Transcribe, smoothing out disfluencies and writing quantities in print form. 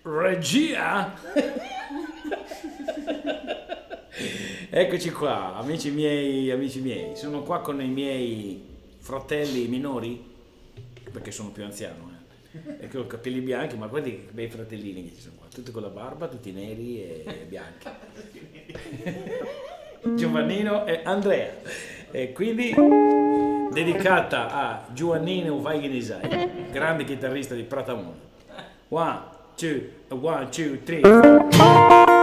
Regia! Eccoci qua, amici miei, amici miei, sono qua con i miei fratelli minori, perché sono più anziano, eh. E con capelli bianchi, ma guardi che bei fratellini che ci sono qua, tutti con la barba, tutti neri e bianchi. Giovannino e Andrea. E quindi dedicata a Giovannino Vaighinisai, grande chitarrista di Platamona. One, two, one, two, three, four.